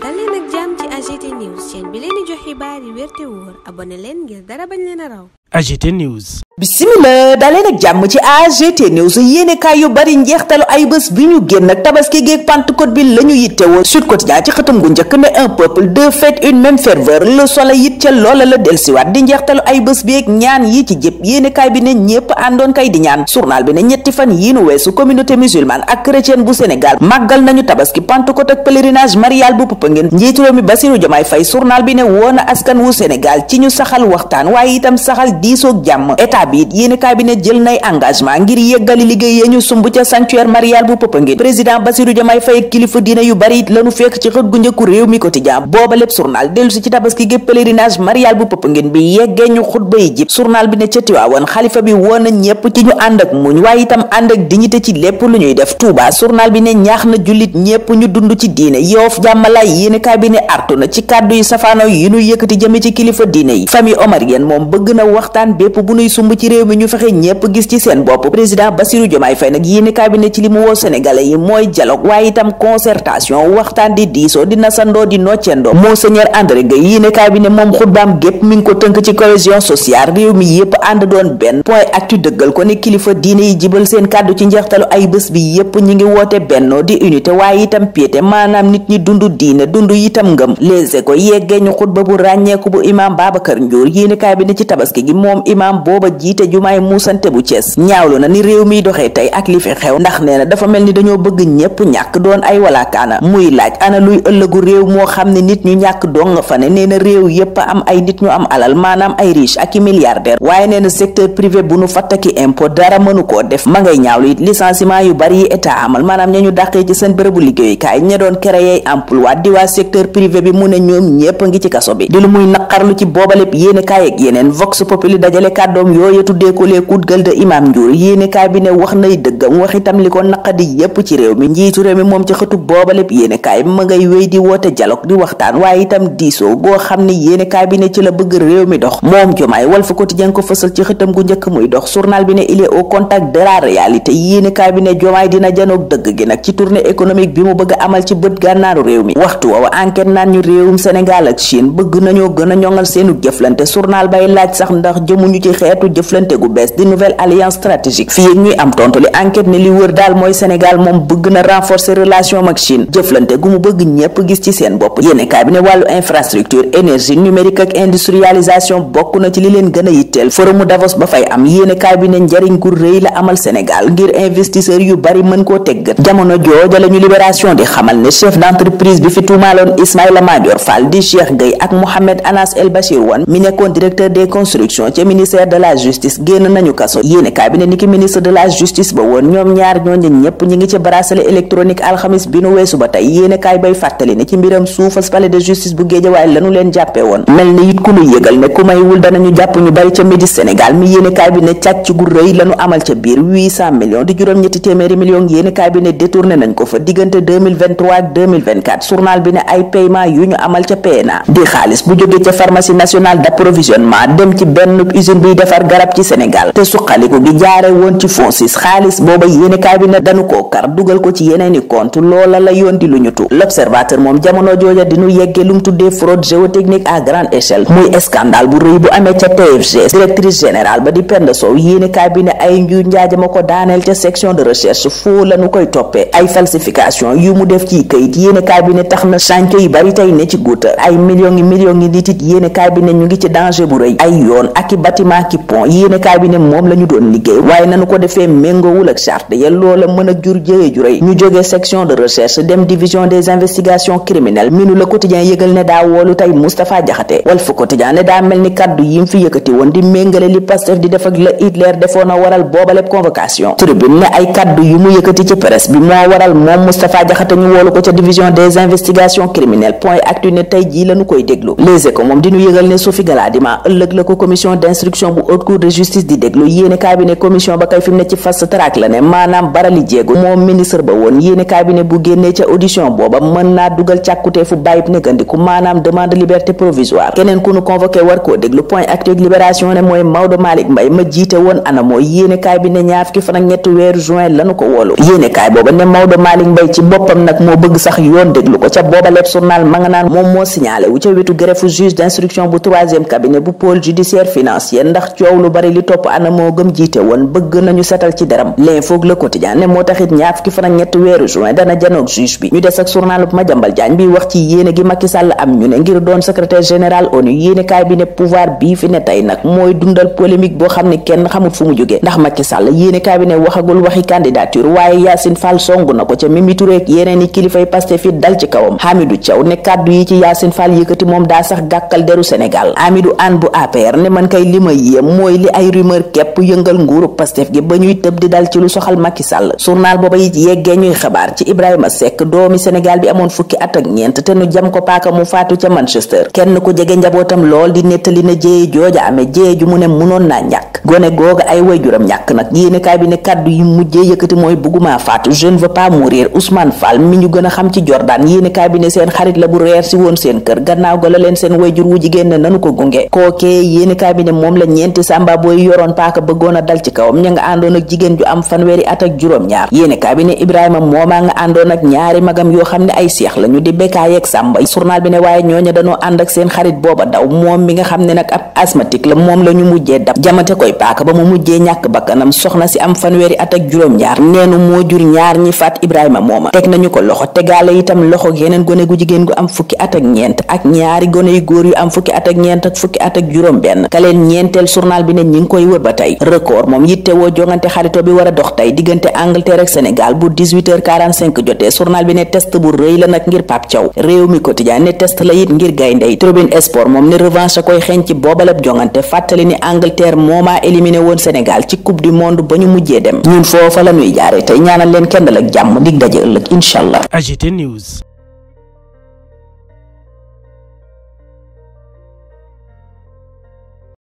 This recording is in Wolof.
dal leen ak jàmm ci AGT News chaîne bi leen di jox xibaar yi wér te wóor abonné leen ngir dara bañ leen a raw. AGT News. bisimila daleen ak jàmm ci AGT News yéenekaay yu bari njeextalu ay bés bi ñu génn ak tabaski géeg Pentecôte bi la ñu yittewoo. Sud Quotidien ci xëtam gu njëkk ne un peuple deux fêtes une même ferveur Le Soleil it ca loola la delsiwaat di njeextalu ay bés bi ak ñaan yi ci jëpp yéenekaay bi ne ñépp àndoon kay di ñaan. Journal bi ne ñetti fan yi nu weesu communauté musulmane ak chrétienne bu Sénégal màggal nañu tabaski Pentecôte ak pèlerinage marial bu Popenguine. Njiitu réew mi Bassirou Diomaye Faye journal bi ne woona askan wu Sénégal ci ñu saxal waxtaan waaye itam saxal diisoog jàmm. état bi it yéenekaay bi ne jël nay engagement ngir yeggali liggéey yee ñu sumb ca sanctuaire marial bu Popenguine. Président Bassirou Diomaye Faye kilifa diine yu bari it lañu fekk ci xët gu njëkku réew mi quotidien booba lépp journal dellu si ci tabaski gépp pèlerinage marial bu Popenguine bi yeggee ñu xutba yi jib journal bi ne ca Tiwaawan xalifa bi woon na ñépp ci ñu ànd ak muñ waaye itam ànd ak dignité ci lépp lu ñuy def. Touba journal bi ne ñaax na jullit ñépp ñu dund ci diine. Yoof jàmmalaay yéenekaay bi ne artu na ci kàddu yi safaano yi ñu yëkkati jëme ci kilifa diine yi. famille omarienne moom bëgg na waxtaan bépp bu nuy sumb ci réew mi ñu fexe ñépp gis ci seen bopp. président Bassirou Diomaye Faye nag yéenekaay bi ne ci li mu woo sénégalais yi mooy dialogue waaye itam concertation waxtaan di diisoo di nasandoo di noccendoo. Monseigneur André Gueye yéenekaay bi ne moom xutbaam gépp mi ngi ko tënk ci cohésion sociale réew mi yépp ànd doon benn. point actu dëggal ko ne kilifa diine yi jibal seen kàddu ci njeextalu ay bés bi yépp ñi ngi woote bennoo di unité waaye itam piété maanaam nit ñi dund diine dund itam ngëm. Les Échos yeggee ñu xutba bu ràññeeku bu imam Babacar Ndiour yéenekaay bi ne ci tabaski gi moom imam booba jiite jumaay muusante bu Cees ñaawlu na ni réew miy doxee tey ak li fi xew ndax nee na dafa mel ni dañoo bëgg ñépp ñàkk doon ay walaakaana muy laaj ana luy ëllëgu réew moo xam ne nit ñu ñàkk dong nga fa ne nee na réew yépp am ay nit ñu am alal maanaam ay riche ak i milliardaire waaye nee na secteur privé bu nu fattaki impôt dara mënu koo def ma ngay ñaawlu it licenciement yu bari yi état amal maanaam ña ñu dàqee ci seen bërëbu liggéeyukaay ña doon créer emploi di waa secteur privé bi mu ne ñoom ñépp ngi ci kaso bi di lu muy naqarlu ci boobalép yéenekaay ak yeneen Vox Populi dajale kàddoom yooyu tuddee ko les coups de gueule de imam Ndiour yéenekaay bi ne wax nay dëggam wax itam li ko naqadi yépp ci réew mi. njiitu réew mi moom ci xëtug boobalép yéenekaay bi ma ngay wéy di woote dialogue di waxtaan waaye itam diisoo goo xam ne yéenekaay bi ne ci la bëgg réew mi dox. moom Diomaye Walf Quotidien ko fësal ci xëtam gu njëkk muy dox journal bi ne il est au contact de la réalité yéenekaay bi ne Diomaye dina janoog dëgg gi nag ci tournée économique bi mu bëgg a amal ci bët gànnaaru réew mi. waxtu woowa enquête naan ñu réewum Sénégal ak Chine bëgg nañoo gën a ñoŋal seenu jëflante journal bay laaj sax ndax jëmuñu ci xeetu jëflante gu bees di nouvelle alliance stratégique. fii ñuy am tontu li enquête ne li wër daal mooy Sénégal moom bëgg na renforcer relation ak Chine jëflante gu mu bëgg ñépp gis ci seen bopp. yéenekaay bi ne wàllu infrastructure énergie numérique ak industrialisation bokk na ci li leen gën a yitteel. forum Davos ba fay am yéenekaay bi ne njariñ gu rëy la amal Sénégal ngir investisseurs yu bari mën koo teggat. jamono jooja lañu libération di xamal ne chef d'entreprise bi fi tuumaaloon Ismaïla Madior Fall di Cheikh Gueye ak Mohamed Anas El Bachir Wane mi nekkoon directeur des constructions ca ministère de la justice génn nañu kaso. yéenekaay bi ne niki ministre de la justice ba woon ñoom ñaar ñooñu ñépp ñi ngi ci bracelet électronique alxamis bi nu weesu ba tey yéenekaay bay fàttali ne ci mbiram suufas palais de justice bu Guédiawaye lanu leen jàppee woon. mel ni it ku nu yëgal ne ku maywul danañu jàpp ñu bari ca Médis Sénégal mi yéenekaay bi ne càcc gu rëy lanu amal ca biir 800 millions di juróom-ñetti téeméeri millions yéenekaay bi ne détourné nañ ko fa diggante 2023 ak 2024 journal bi ne ay paiement yu ñu amal ca PNA di xaalis bu jógee ca pharmacie nationale d'approvisionnement dem ci benn usine biy defar garab ci Sénégal te suqaliku gi jaare woon ci FONSIS xaalis booba yéenekaay bi ne dañu koo kar dugal ko ci yeneeni compte loola la yoon di lu ñu tu. L'Observateur moom jamono jooja dinu yeggee lu mu tuddee fraude géotechnique à grande échelle muy scandale bu rëy bu amee ca TFG directrice générale ba di Penda Sow yéenekaay bi ne ay njuuj njaajama ko daaneel ca section de recherche foo lañu koy toppee ay falsification yu mu def ci këyit yéenekaay bi ne tax na chantier yu bari tey ne ci guuta ay millions yi nit it yéenekaay bi ne ñu ngi ci danger bu rëy ay yoon ak i bâtiment ki pont yéenekaay bi ne moom la ñu doon liggéey waaye nanu ko defee méngoowul ak charte ya loola mën a jur jëye ju rëy ñu jógee section de recherche dem division des investigations criminelles minu Le Quotidien yëgal ne daa woolu tey Moustapha Diakhaté Walf Quotidien ne daa mel ni kaddu yim fi yëkkati woon di méngale li Pastef di def ak la Hitler defoon a waral boobaleb convocation. Tribune ne ay kaddu yu mu yëkkati ci presse bi moo waral moom Moustapha Diakhaté ñu woolu ko ca division des investigations criminelles point actu ne tey jii lañu koy déglu. Les Échos moom di ñu yëgal ne Sophie Gladima ëllëg la ko commission d'instruction bu haute cour cour de justice di déglu yéenekaay bi ne commission ba kay fi mu ne ci fast track la ne maanaam barali jéego moom ministre ba woon yéenekaay bi ne bu génnee ca audition booba mën naa dugal càkkutee fu bàyyib négandiku maanaam demande de liberté provisoire keneen ku nu convoqué war koo déglu point actu ak libération ne mooy Maodo Malick Mbaye ma jiite woon ANAMO yéenekaay bi ne ñaar fukki fan ak ñetti weeru juin lanu ko woolu yéenekaay booba ne Maodo Malick Mbaye ci boppam nag moo bëgg sax yoon déglu ko ca booba lépp journal ma nga naan moom moo signalé wu ca wetu greffe juge d'instruction bu 3e cabinet bu pôle judiciaire financier ndax coow lu bari li topp ANAMO gëm jiite woon bëgg nañu setal ci deram l'info le quotidien ne moo taxit ñaar fukki fan ak ñetti weeru juin dana janoog juge bi ñu des ak journal bu Madiambal Diagne bi wax ci yéene gi Macky Sall am ñu ne ngir doon secrétaire général ONU yéenekaay bi ne pouvoir bii fi ne tey nag mooy dundal polémique boo xam ne kenn xamul fu mu jógee ndax Macky Sall yéenekaay bi ne waxagul waxi candidature waaye Yacine Fall songu na ko ca Mimi Touré ak yeneen i kilifay Pastef fi dal ci kawam Hamidou Thiaw ne kàddu yi ci Yacine Fall yëkkati moom daa sax gàkkal deru Sénégal Amidou Anne bu APR ne man kay li ma yéem mooy li ay rumeur képp yëngal nguuru Pastef gi ba ñuy tëb di dal ci lu soxal Macky Sall journal booba it yeggee ñuy xabaar ci Ibrahima Seck doomi Sénégal bi amoon fukki at ak ñeent te nu jam ko paaka mu faatu ca Manchester kenn ku jege njabootam lool di nettali na jéye jooja amee jéye ju mu ne munoon naa ñàkk gone googa ay waajuram ñàkk nag yéenekaay bi ne kàddu yi mujjee yëkkati mooy bugguma faatu je ne veux pas mourir Ousmane Fall mi ñu gën a xam ci Jordan yéenekaay bi ne seen xarit la bu reer si woon seen kër gannaaw ga la leen seen waajur wu jigéen ne nanu ko gunge kookee yéenekaay bi ne moom la ñeenti sàmba booy yoroon paaka bëggoon a dal ci kawam ña nga àndoon ak jigéen ju am fanweeri at ak juróom-ñaar yéenekaay bi ne Ibrahima moomaa nga àndoon ak ñaari magam yoo xam ne ay seex la ñu di Bekkaay ak Sàmba journal bi ne waaye ñooña dañoo ànd ak seen xarit booba daw moom mi nga xam ne nag ab asthmatique la moom la ñu mujjee dab jamate koy paaka ba mu mujjee ñàkk bakkanam soxna si am fanweeri at ak juróom-ñaar neenu moo jur ñaar ñi faat Ibrahima mooma teg nañu ko loxo tegaale itam loxo yeneen gone gu jigéen gu am fukki at ak ñeent ak ñaari gone yu góor yu am fukki at ak ñeent ak fukki at ak juróom benn ka leen ñeenteel journal bi ne ñi ngi koy wër ba tey record moom yitte woo jongante xarito bi war a dox tey diggante Angleterre ak Sénégal bu 18h45 jotee journal bi ne test bu rëy la nag ngir Pape Thiaw réew mi quotidien ne test la it ngir gayndey Tribune Sport moom ne revanche a koy xeeñ ci boobaleb jongante fàttali ni Angleterre moomaa éliminé woon Sénégal ci coupe du monde ba ñu mujjee dem ñun foofa la ñuy jaare tey ñaanal leen kenn dal ak jàmm dig daje ëllëg incha allah. AGT News.